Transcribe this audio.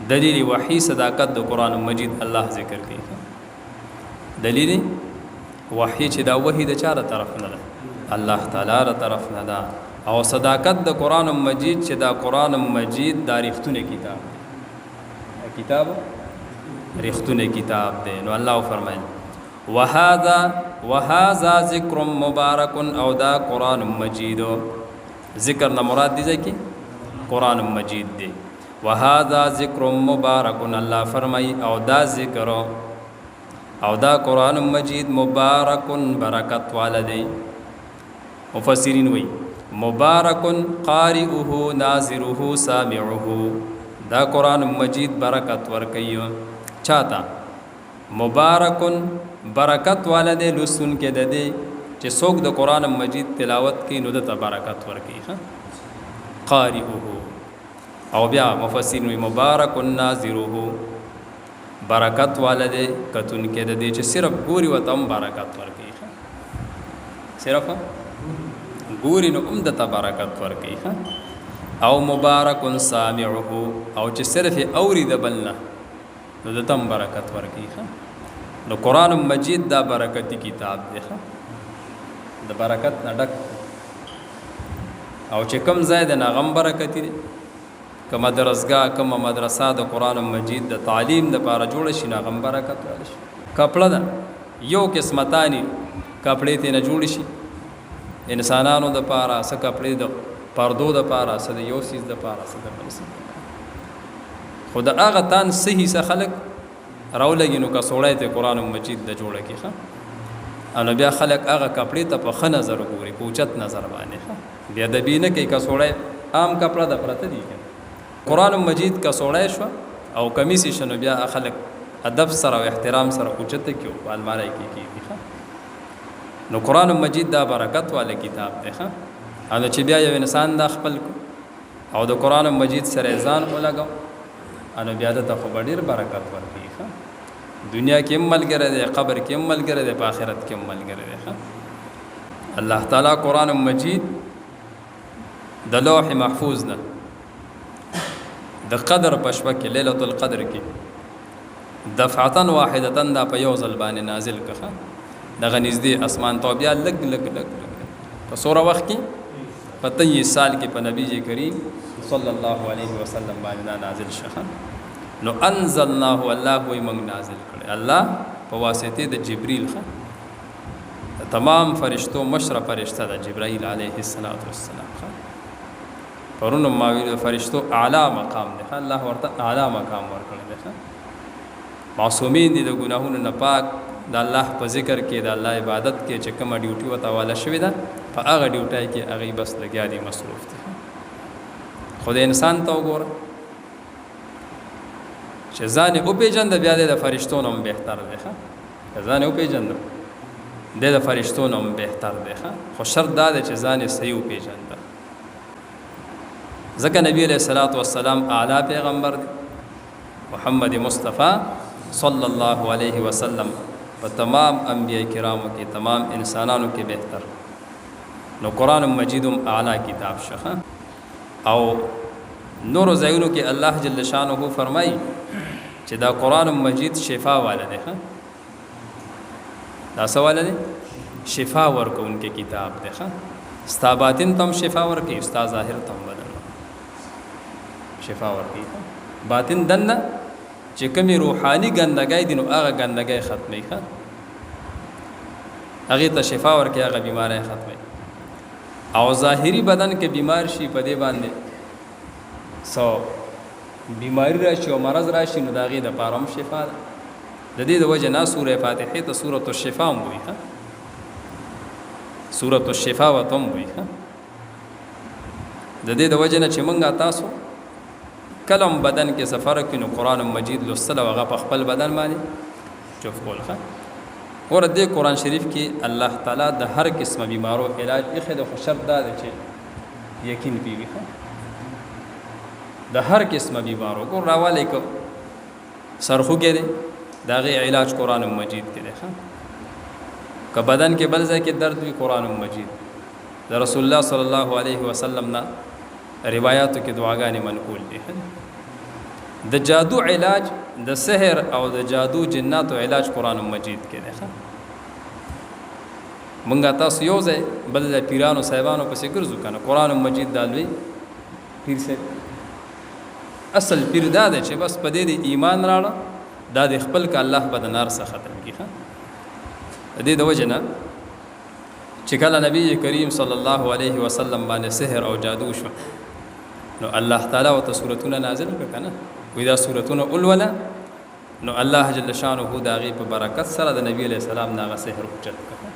دلیل وحی صداقت د قرآن مجید الله ذکر کوي. دلیل وحی چې دا وحی د چا طرف نه ده؟ الله تعالی تر طرف نه ده. او صداقت د قرآن مجید چې دا قرآن مجید دا رښتونی کتاب دی، کتاب رښتونی کتاب دی. نو الله فرمایي وهذا ذکر مبارک، او دا قرآن مجید ذکر نه مراد دی ځکه قرآن مجید دی. وهذا ذکر مبارک، الله فرمای او دا ذکر او دا قرآن مجید مبارک برکت والده. مفسرین وی مبارک قارئه ناظره سامعه، دا قرآن مجید برکت ورکي چاته؟ مبارک برکت والده لسن کې د دې چې څوک د قرآن مجید تلاوت کوي نو دته برکت ورکي. قارئه، او بیا مفسرین وی مبارک ناظره برکت والده کتون کې د دې چې صرف ګوري وته هم برکت ورکي، صرف ګوري نو هم دته برکت ورکي. او مبارک سامعه، او چې صرف اوري د بل نه نو دته هم برکت ورکي. نو قرآن مجید دا برکتی کتاب دی، د برکت نه ډک، او چې کم ځای د نغم برکتی دی، کومه درسګاه کومه مدرسه د قرآن مجید د تعلیم د پاره جوړه شي نغم برکت واله شي. کپړه ده یو قسمتانی کپړې ته نه جوړ شي انسانانو د پاره، څه کپړې د پردو د پاره، څه د یو څیز د پاره، څه د بل څیز. خو د هغه تان صحیح څه خلک راولګي نو کڅوړی ته قرآن مجید د جوړه کی ښه، نو بیا خلک هغه کپړې ته په ښه نظر ګوري، په اوچت نظر باندې ښه، بیا د بی نه کوي. کڅوړی عام کپړه د پرته دي کنه، قرآن مجید کڅوړی شو او کمیس شو نو بیا خلک ادب سره او احترام سره اوچته کیو په المارۍ کې کیږي ښه. نو قرآن مجید دا برکت والا کتاب دی ښه. نو چې بیا یو انسان دا خپل کو او د قرآن مجید سره ځان ولګاو نو بیا دته خو به ډېر برکت ورکوي ښه. دنیا کې هم ملګری دی، قبر کې هم ملګری دی، په آخرت کې هم ملګری دی ښه. الله تعالی قرآن مجید د لوح محفوظ نه د قدر په شپه کې لیلة القدر کې دفعتا واحدتا دا په یو ځل باندې نازل کړه دغه نږدې اسمان ته، بیا لږ لږ لږ لږ په څوره وخت کې په 23 سال کې په نبی کریم صلی الله علیه وسلم باندې دا نازل شوه. نو انزلناه، الله وی موږ نازل کړی، الله په واسطه د جبرئیل ښه، تمام فرشتو مشره فرشته ده جبرائیل علیه الصلاة والسلام ښه. پرون ما ویل فرشتو اعلی مقام دی، الله ورته اعلی مقام ورکړی دی ښه. معصومین دي، د ګناهونو نه پاک، د الله په ذکر کې د الله عبادت کې چې کومه ډیوټي ورته حواله شوې ده په هغه ډیوټۍ کې هغوی بس لګیا دي، مصروف دي. خو د انسان ته وګوره چې ځان یې وپېژنده بیا دی د فرشتو نه هم بهتر دی ښه. ځان یې وپېژنده دی د فرشتو نه هم بهتر دی ښه، خو شرط دا دی چې ځان یې صحیح وپېژنده. ځکه نبی علیه الصلاة والسلام اعلی پیغمبر دی، محمد مصطفی صلی الله علیه وسلم په تمام انبیاء کرامو کې تمام انسانانو کې بهتر. نو قرآن مجید هم اعلی کتاب شخه. او نورو ځایونو کې الله جل شانه فرمایي چې دا قرآن مجید شفا والا دی ښه. دا څه والا دی؟ شفا ورکوونکی کتاب دی ښه. ستا باطن ته هم شفا ورکوي، ستا ظاهر ته هم بدن شفا ورکوي. باطن دننه چې کومې روحاني ګندګۍ دي نو هغه ګندګۍ ختموي ښه، هغې ته شفا ورکوي، هغه بیمارۍ ختموي. او ظاهري بدن کې بیمار شي په دې باندې څه بیماری راشي او مرض راشي نو د هغې دپاره هم شفا ده. د دې د وجې نه سوره فاتحې ته سورة الشفا هم وایي ښه، سورة الشفا ورته هم وایي ښه. د دې د وجې نه چې موږ تاسو کله هم بدن کې څه فرق وي نو قرآن مجید لوستل او هغه په خپل بدن باندې چوف کول ښه. ګوره دې قرآن شریف کې الله تعالی د هر قسمه بیمارو علاج ایښی دی، خو شرط دا دی چې یقین پې وي ښه. د هر قسمه بیمارو ګور راوالی که سرخوږی دی د هغې علاج قرآن مجید کې دی ښه. که بدن کې بل ځای کې درد وي قرآن مجید د رسول الله صلی الله علیه وسلم نه روایاتو کې دعاګانې منقول دي. د جادو علاج، د سحر او د جادو جناتو علاج قرآن مجید کې دی. مونږه تاسو یو ځای بل ځای پیرانو صاحبانو پسې ګرځو کنه، قرآن مجید دا لوی پیر صاحب، اصل پیر دا دی چې بس په دې د ایمان راړه، دا د خپل ک الله به د نار څخه ختم کی. ښه، د دې د وجه نه چې کله نبی کریم صلی الله علیه وسلم باندې سحر او جادو شو، نو الله تعالی ورته سورتونه نازل کړ کنه، وی دا سورتونه ولوله، نو الله جل شانه د هغې په برکت سره د نبی علیه السلام نه هغه سحر اوچت کړ.